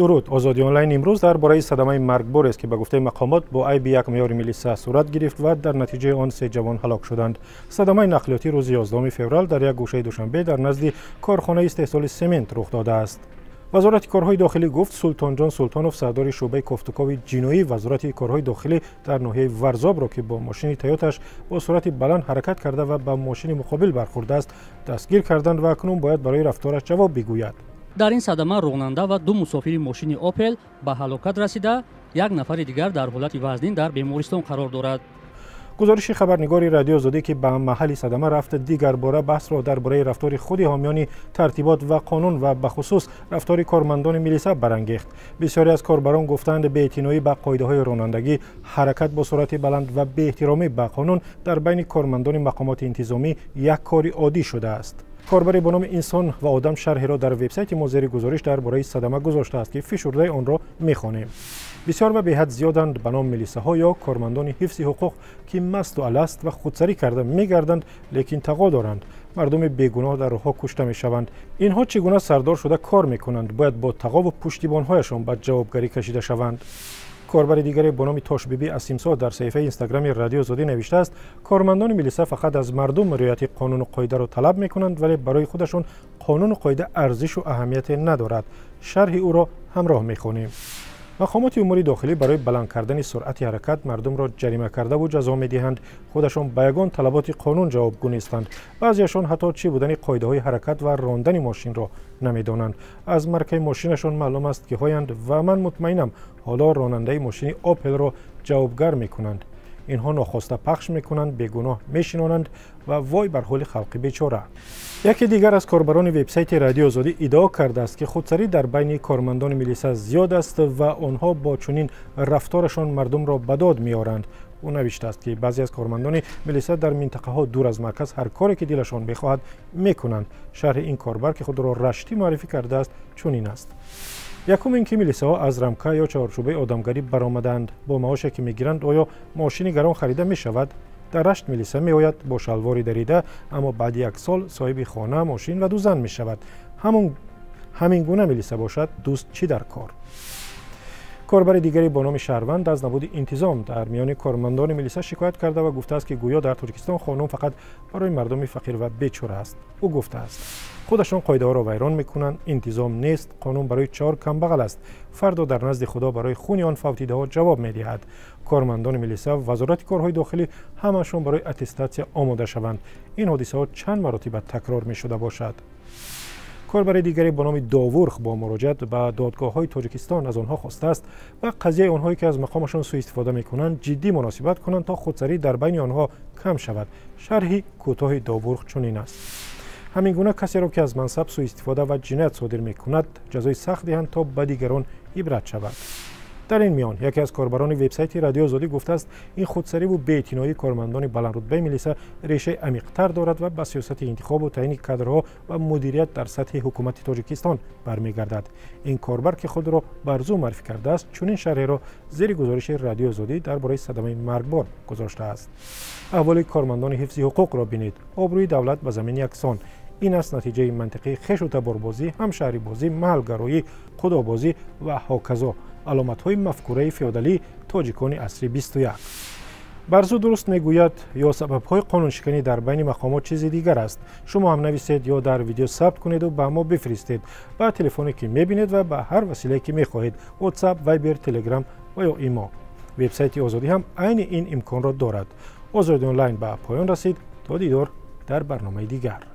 Дуруд. Озодӣ Онлайн имрӯз дар бораи садамаи маргборест, ки ба гуфтаи мақомот бо айби як меъёри милиса сурат гирифт ва дар натиҷаи он се ҷавон ҳалок шуданд. Садамаи нақлиётӣ рӯзи 11 феврал дар як гӯшаи Душанбе дар назди корхонаи истеҳсоли семент рух додааст. Вазорати корҳои дохилӣ гуфт, Султонҷон Султонов, сардори шӯъбаи кофтукови ҷиноӣ Вазорати корҳои дохилӣ дар ноҳияи Варзобро, ки бо мошини Тойоташ бо суръати баланд ҳаракат карда ва ба мошини муқобил бархӯрдааст, дастгир карданд ва акнун бояд барои рафтораш ҷавоб бигӯяд. Дар ин садама ронанда ва ду мусофири мошини Опел ба ҳалокат расида, як нафари дигар дар ҳолати вазнин дар бемористон қарор дорад. Гузориши хабарнигори Радио Озодӣ, ки ба маҳалли садама рафт, дигарбора баҳсро дар бораи рафтори худи ҳомиёни тартибот ва қонун ва бахусус рафтори кормандони милиса барангехт. Бисёре аз корбарон гуфтанд, беэътиноӣ ба қоидаҳои ронандагӣ, ҳаракат бо суръати баланд ва беэҳтиромӣ ба қонун дар байни кормандони мақомоти интизомӣ як кори оддӣ шудааст. Корбаре бо номи Инсон ва Одам шарҳеро дар вебсайти мо зери гузориш дар бораи садама гузоштааст, ки фишурдаи онро мехонем. Бисёр ва беҳад зиёданд ба ном милисаҳо ё кормандони ҳифзи ҳуқуқ, ки масту аласт ва худсарӣ карда мегарданд, лекин тағо доранд. Мардуми бегуноҳ дар роҳҳо кушта мешаванд. Инҳо чӣ гуна сардор шуда кор мекунанд? Бояд бо тағову пуштибонҳояшон ба ҷавобгарӣ кашида шаванд. Корбари дигаре бо номи Тошбибӣ Асимсо дар саҳифаи Инстаграми Радио Озодӣ навиштааст, кормандони милиса фақат аз мардум риояти қонуну қоидаро талаб мекунанд, вале барои худашон қонуну қоида арзишу аҳамияте надорад. Шарҳи ӯро ҳамроҳ мехонем. Мақомоти умури дохилӣ барои баланд кардани суръати ҳаракат мардумро ҷарима кардаву ҷазо медиҳанд. Худашон ба ягон талаботи қонун ҷавобгӯ нестанд. Баъзеашон ҳатто чӣ будани қоидаҳои ҳаракат ва рондани мошинро намедонанд. Аз маркаи мошинашон маълум аст, ки ҳоянд, ва ман мутмаинам, ҳоло ронандаи мошини Опелро ҷавобгар мекунанд. Инҳо нохоста пахш мекунанд, бегуноҳ мешинонанд ва вой бар ҳоли халқи бечора. Яке дигар аз корбарони вебсайти Радио Озодӣ иддао кардааст, ки худсарӣ дар байни кормандони милиса зиёд аст ва онҳо бо чунин рафторашон мардумро ба дод меоранд. Ӯ навиштааст, ки баъзе аз кормандони милиса дар минтақаҳо дур аз марказ ҳар коре ки дилашон бихоҳад мекунанд. Шарҳи ин корбар, ки худро Раштӣ муаррифӣ кардааст, чунин аст. Якум ин ки милисаҳо аз рамка ё чаҳорчӯбаи одамгарӣ баромаданд. Бо маоше ки мегиранд, оё мошини гарон харида мешавад? Дар Рашт милиса меояд бо шалвори дарида, аммо баъди як сол соҳиби хона, мошин ва ду зан мешавад. Ҳамин гуна милиса бошад, дӯст чӣ дар кор? Корбари дигаре бо номи Шаҳрванд аз набуди интизом дар миёни кормандони милиса шикоят карда ва гуфтааст, ки гӯё дар Тоҷикистон қонун фақат барои мардуми фақир ва бечора аст. Ӯ гуфтааст, худашон қоидаҳоро вайрон мекунанд, интизом нест, қонун барои чор камбағал аст. Фардо дар назди Худо барои хуни он фавтидаҳо ҷавоб медиҳад. Кормандони милиса ва Вазорати корҳои дохилӣ ҳамашон барои аттестатсия омода шаванд. Ин ҳодисаҳо чанд маротиба такрор мешуда бошад. Корбари дигаре бо номи Довурх бо муроҷиат ба додгоҳҳои Тоҷикистон аз онҳо хостааст, ба қазияи онҳое ки аз мақомашон сӯистифода мекунанд, ҷиддӣ муносибат кунанд, то худсарӣ дар байни онҳо кам шавад. Шарҳи кӯтоҳи Довурх чунин аст. Ҳамин гуна касеро, ки аз мансаб сӯистифода ва ҷиноят содир мекунад, ҷазои сахт диҳанд, то ба дигарон ибрат шавад. Дар ин миён яке аз корбарони вебсайти Радио Озодӣ гуфтааст, ин худсариву беэътиноии кормандони баландрутбаи милиса решаи амиқтар дорад ва ба сиёсати интихобу таъини кадрҳо ва мудирият дар сатҳи ҳукумати Тоҷикистон бармегардад. Ин корбар, ки худро Барзу муаррифӣ кардааст, чунин шарҳеро зери гузориши Радио Озодӣ дар бораи садамаи маргбор гузоштааст. Аҳволи кормандони ҳифзи ҳуқуқро бинед. Обрӯи давлат ба замин яксон. Ин аст натиҷаи мантиқии хешу таборбозӣ, ҳамшаҳрибозӣ, маҳалгароӣ, худобозӣ ва ҳоказо, аломатҳои мафкураи феодалии тоҷикони асри 21. Барзу дуруст мегӯяд ё сабабҳои қонуншиканӣ дар байни мақомот чизи дигар аст? Шумо ҳам нависед ё дар видео сабт кунеду ба мо бифиристед ба телефоне ки мебинед ва ба ҳар василае ки мехоҳед: WhatsApp, Viber, Telegram ва ё имо. Вебсайти Озодӣ ҳам айни ин имконро дорад. Озодӣ Онлайн ба поён расид. То дидор дар барномаи дигар.